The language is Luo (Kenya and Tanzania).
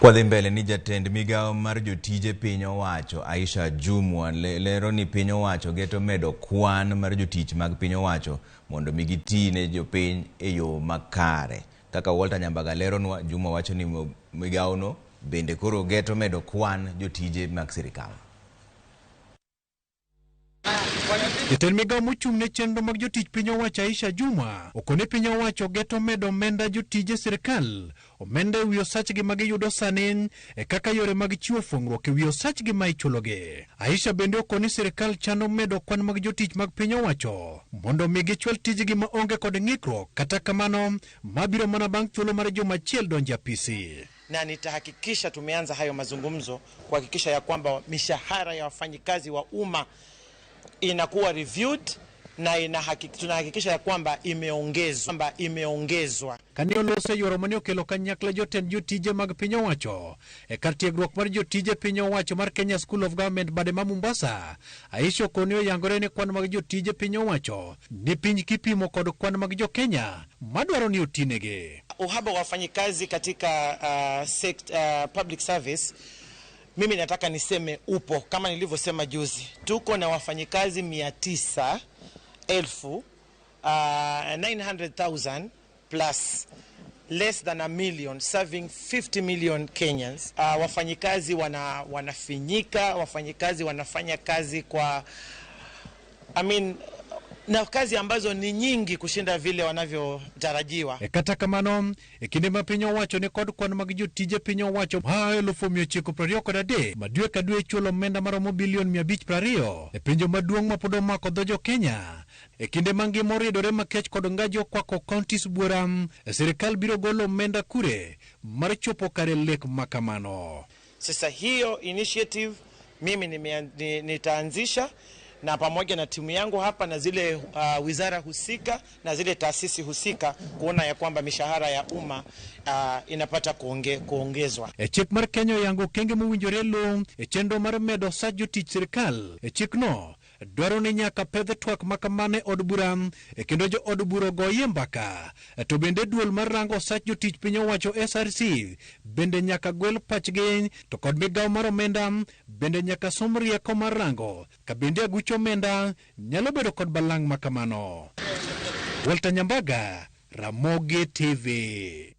Kwadhi mbele ni jatend migawo mar jotije piny owacho Aisha Jumwa lero ni piny owacho geto medo kwan mar jotich mag piny owacho mondo mi giti ne jopiny e yo makare. Kaka Walter Nyambaga leronwa, Jumwa wacho ni migawono bende koro geto medo kwan jotije mag sirikal. Jatend migawo mochung' ne chenro mag jotich piny owacho Aisha Jumwa okone piny owacho geto medo omenda jotije sirikal omenda e wi osachgi ma giyudo sani e kaka yore mag chiwo fung'ruok e wi osachgi ma ichulogi. Aisha bende okoni sirikal chano medo kwan mag jotich mag piny owacho mondo mi gichwal tijgi ma onge kod ng'ikruok, kata kamano mabiro mana bang' thuolo mar juma achiel donjo e apisi. Na nitahakikisha tumeanza hayo mazungumzo kuhakikisha ya kwamba mishahara ya wafanyikazi wa umma inakuwa reviewed na tunahakikisha ya kwamba imeongezwa. Kane oloso e yoro mane okelo kanyakla jotend jotije mag piny owacho e kar tiegruok mar jotije piny owacho mar Kenya School of Government bade ma Mombasa, Aisha okoni oyangore ni kwan mag jotije piny owacho ni piny kipimo kod kwan mag jo Kenya madwaro ni otinegi. Uhaba wa wafanyikazi katika public service, mimi nataka niseme upo. Kama nilivyosema juzi, tuko na wafanyikazi 900,000, 900,000 plus less than a million serving 50 million Kenyans. Wafanyikazi wanafinyika, wafanyikazi wanafanya kazi kwa, na kazi ambazo ni nyingi kushinda vile wanavyotarajiwa. E kata kamano, e kinde ma piny owacho ni kod kwan mag jotije piny owacho ma 923,000 ma dwe ka dwe chulo omenda maromo bilion 520 e penjo maduong' ma pod omako dho jo Kenya. E kinde ma ngima oridore makech kod ngaji okwako counties buora, sirikal biro golo omenda kure mar chopo kare lek makamano. Sasa hiyo initiative mimi nitaanzisha na pamoja na timu yangu hapa na zile wizara husika na zile taasisi husika kuona ya kwamba mishahara ya umma inapata kuongezwa. E chik mar Kenya oyango okenge mowinjore luw e chenro mar medo osach jotich sirikal. E chikno dwaro ni nyaka pedh twak makamano e od bura e kendo jo od bura ogoyie mbaka. To bende duol mar rango osach jotich piny owacho SRC bende nyaka gwel pachgi, to kod migawo mar omenda bende nyaka som rieko mar rango ka bende aguch omenda nyalo bedo kod balang' makamano. Walter Nyambaga, Ramogi TV.